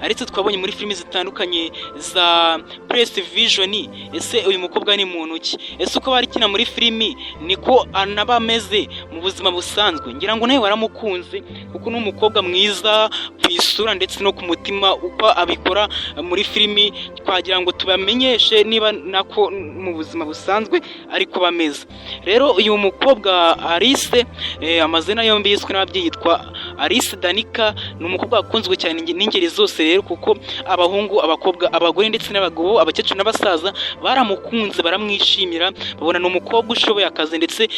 Alice twabonye muri filimi zitandukanye za Press Vision, ese uyu mukobwa ni muntu ki? Ese uko bari kina muri filimi niko anaba ameze mu buzima busanzwe? Ngira ngo nawe waramukunze, kuko ni umukobwa mwiza ku isura ndetse no ku mutima. Uko abikora muri filimi, twagira ngo tubamenyeshe niba nako mu buzima busanzwe ariko bameze. Rero uyu mukobwa Alice, amazina yombi yiswe n'ababyeyi yitwa Alice Danica, ni umukobwa wakunzwe cyane n'ingeri zose rero, kuko abahungu, abakobwa, abagore ndetse n'abagabo, abakecuru n'abasaza baramukunze, baramwishimira, babona ni umukobwa ushoboye akazi. Ndetse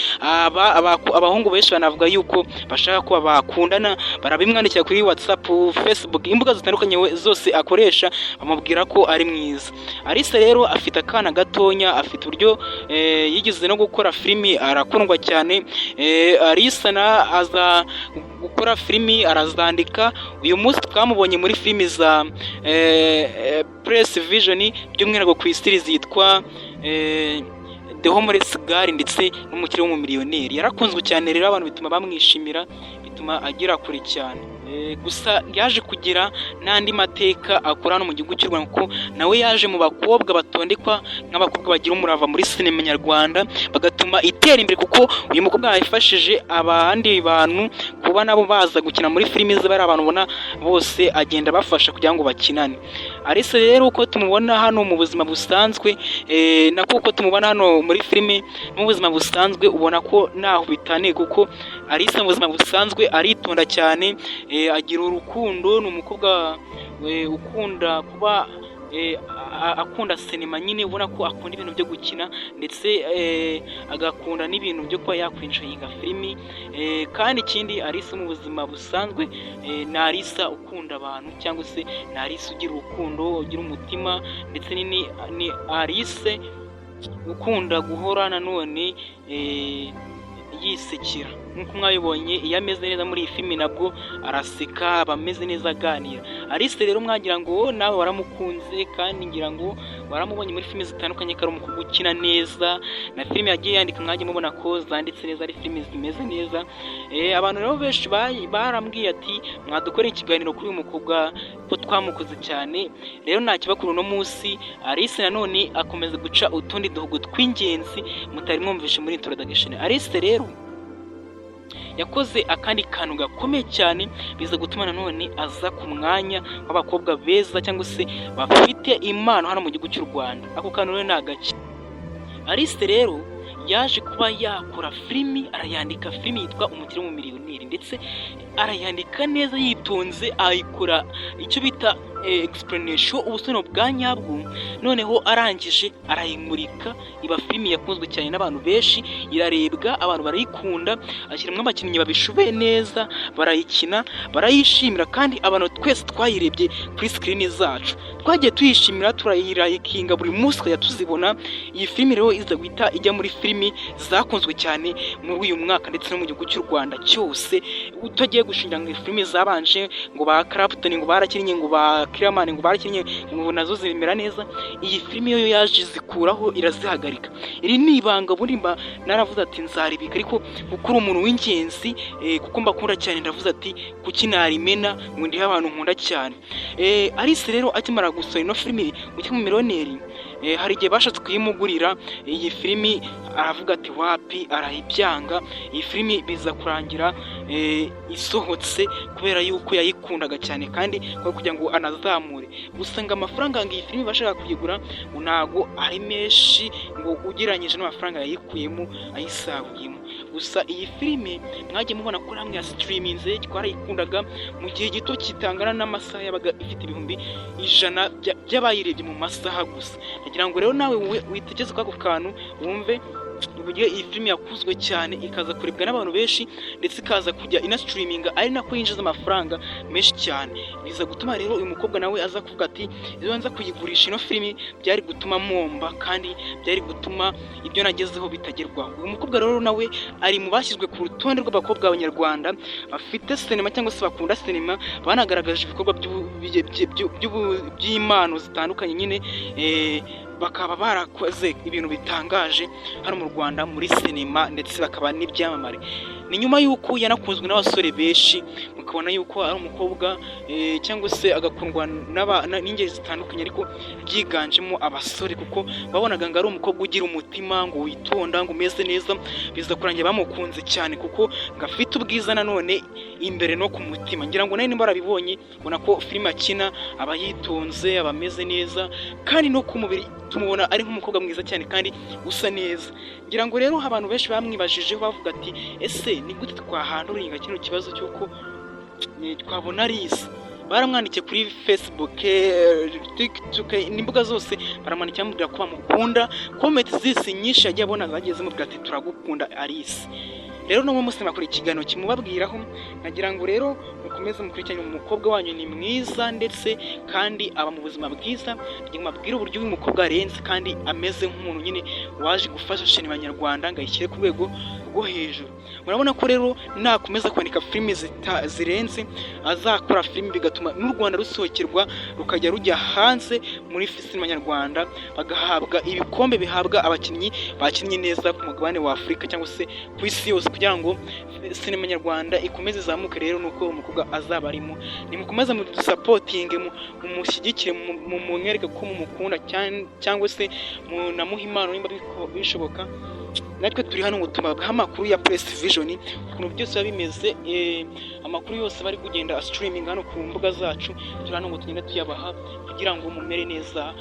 abahungu benshi banavuga yuko bashaka ko bakundana, barabimwandikira kuri WhatsApp, Facebook, imbuga zitandukanye zose akoresha, bamubwira ko ari mwiza. Alice rero afite akana gatonya, afite uburyo yigeze no gukora filimi, arakundwa cyane. Alice na aza gukora filimi, arazandika. Uyu munsi twamubonye muri filimi za Press Vision, by'umwihariko ku series yitwa The Homeless Girl ndetse n'Umukire w'Umumiliyoneri. Yarakunzwe cyane rero, abantu bituma bamwishimira, bituma agera kure cyane. Gusa yaje kugira n'andi mateka akora hano mu gihugu cy'u Rwanda, kuko nawe yaje mu bakobwa batondekwa nk'abakobwa bagira umurava muri sinema nyarwanda, bagatuma itera imbere, kuko uyu mukobwa yafashije abandi bantu kuba nabo baza gukina muri filimi ze. Bari abantu ubona bose agenda abafasha kugira ngo bakinane. Alice rero, uko tumubona hano mu buzima busanzwe, nako uko tumubona hano muri filimi, mu buzima busanzwe ubona ko ntaho bitaniye, kuko Alice mu buzima busanzwe aritonda cyane, agira urukundo, ni umukobwa ukunda kuba akunda sinema nyine, ubona ko akunda ibintu byo gukina, ndetse agakunda n'ibintu byo kuba yakwenjoyinga filimi. Kandi ikindi, Alice mu buzima busanzwe ni Alice ukunda abantu, cyangwa se ni Alice ugira urukundo, ugira umutima, ndetse ni Alice ukunda guhora nanone yisekera. Nk'uko mwabibonye, iyo ameze neza muri iyi filimi nabwo araseka, aba ameze neza, aganira. Alice rero mwagira ngo nawe waramukunze, kandi ngira ngo waramubonye muri filimi zitandukanye ko ari umukobwa ukina neza, na filimi yagiye yandika mwagiye mubona ko zanditse neza, ari filimi zimeze neza. Abantu rero benshi barambwiye ati: "Mwadukoreye ikiganiro kuri uyu mukobwa ko twamukoze cyane." Rero nta kibakuru, uno munsi Alice nanone akomeza guca utundi duhugu tw'ingenzi mutari mwumvishe muri introduction. Alice rero yakoze akandi kantu gakomeye cyane, biza gutuma nanone aza ku mwanya w'abakobwa beza cyangwa se bafite impano hano mu gihugu cy'u Rwanda. Ako kantu rero ni agake? Alice rero yaje kuba yakora filimi, arayandika, filimi yitwa Umukire w'Umumiliyoneri, ndetse arayandika neza yitonze, ayikora icyo bita explanation, ubusobanuro bwa nyabwo. Noneho arangije arayimurika, iba filimi yakunzwe cyane n'abantu benshi, irarebwa, abantu barayikunda, ashyiramo abakinnyi babishoboye neza, barayikina, barayishimira, kandi abantu twese twayirebye kuri screen zacu twagiye tuyishimira, turayirayikinga buri munsi tukajya tuzibona. Iyi filimi rero iza guhita ijya muri filimi zakunzwe cyane muri uyu mwaka, ndetse no mu gihugu cy'u Rwanda cyose, utagiye gushingira ngo filimi zabanje, ngo ba Clapton ngo barakinnye, ngo ba Killaman ngo barakinnye, ngo nazo zimera neza. Iyi filimi yo yaje izikuraho, irazihagarika. Iri ni ibanga ubundi mba naravuze ati nzaribika, ariko kuko uri umuntu w'ingenzi, kuko mbakunda cyane, ndavuze ati kuki narimena ngo ndihe abantu nkunda cyane? Alice rero akimara gusohora ino filimi Umukire w'Umumiliyoneri, hari igihe bashatse kuyimugurira iyi filimi, aravuga ati wapi, arayibyanga. Iyi filimi biza kurangira isohotse kubera yuko yayikundaga cyane, kandi kugira ngo anazamure gusa ngo amafaranga ngo iyi filimi bashaka kuyigura ngo ntago ari menshi ngo ugereranyije n'amafaranga yayikuyemo, ayisaruyemo. Gusa iyi filimi mwagiye mubona ko namwe yasitiriminze, twarayikundaga, mu gihe gito kitangana n'amasaha yabaga ifite 100,000 by'abayirebye mu masaha gusa. Ndagira ngo rero nawe witegeze kuri ako kantu, wumve uburyo iyi filimi yakuzwe cyane, ikaza kurebwa n'abantu benshi, ndetse ikaza kujya inasitiriminga, ari nako yinjiza amafaranga menshi cyane. Biza gutuma rero uyu mukobwa nawe aza kuvuga ati iyo nza kuyigurisha ino filimi byari gutuma mpomba, kandi byari gutuma ibyo nagezeho bitagerwaho. Uyu mukobwa rero nawe ari mu bashyizwe ku rutonde rw'abakobwa b'Abanyarwanda bafite sinema cyangwa se bakunda sinema, banagaragaje ibikorwa by'impano zitandukanye nyine, bakaba barakoze ibintu bitangaje hano mu Rwanda muri sinema, ndetse bakaba n'ibyamamare. Ni nyuma y'uko yanakunzwe n'abasore benshi, mukabona yuko ari umukobwa cyangwa se agakundwa n'ingeri zitandukanye, ariko byiganjemo abasore, kuko babonaga ngo ari umukobwa ugira umutima, ngo witonda, ngo umeze neza. Biza kurangira bamukunze cyane kuko ngo afite ubwiza nanone imbere no ku mutima. Ngira ngo nawe nimba warabibonye, ubona ko filime akina aba yitonze, aba ameze neza, kandi no ku mubiri tumubona ari nk'umukobwa mwiza cyane kandi usa neza. Ngira ngo rero abantu benshi bamwibajijeho, bavuga ati: "Ese ni gute twahandlinga kino kibazo cy'uko twabona Alice?" Baramwandikiye kuri Facebook, TikTok, n'imbuga zose baramwandikira, bamubwira ko bamukunda. Comment zisi nyinshi yagiye abona zagiye zimubwira ati: "Turagukunda, Alice." Rero no munsi nakora ikiganiro kimubabwiraho. Nkagira ngo rero mukomeze mukurikirane umukobwa wanyu, ni mwiza ndetse kandi aba mu buzima bwiza. Ngira ngo mbabwire uburyo uyu mukobwa arenze kandi ameze nk'umuntu nyine waje gufasha sinema nyarwanda ngo ayishyire ku rwego rwo hejuru. Murabona ko rero nakomeza kwandika filimi zirenze, azakora filimi bigatuma n'u Rwanda rusohokerwa, rukajya rujya hanze muri sinema nyarwanda, bagahabwa ibikombe bihabwa abakinnyi bakinnye neza ku mugabane wa Afurika cyangwa se ku isi yose, kugira ngo sinema nyarwanda ikomeze izamuke. Rero nuko umukobwa azaba arimo, nimukomeze mudusupportinge, mumushyigikire, mumwereke ko mumukunda, cyangwa se munamuhe impano nimba bishoboka. Natwe turi hano ngo tubahe amakuru ya Press Vision, ukuntu byose biba bimeze, amakuru yose bari kugenda streaming hano ku mbuga zacu. Turi hano ngo tugende tuyabaha kugira ngo mumere neza.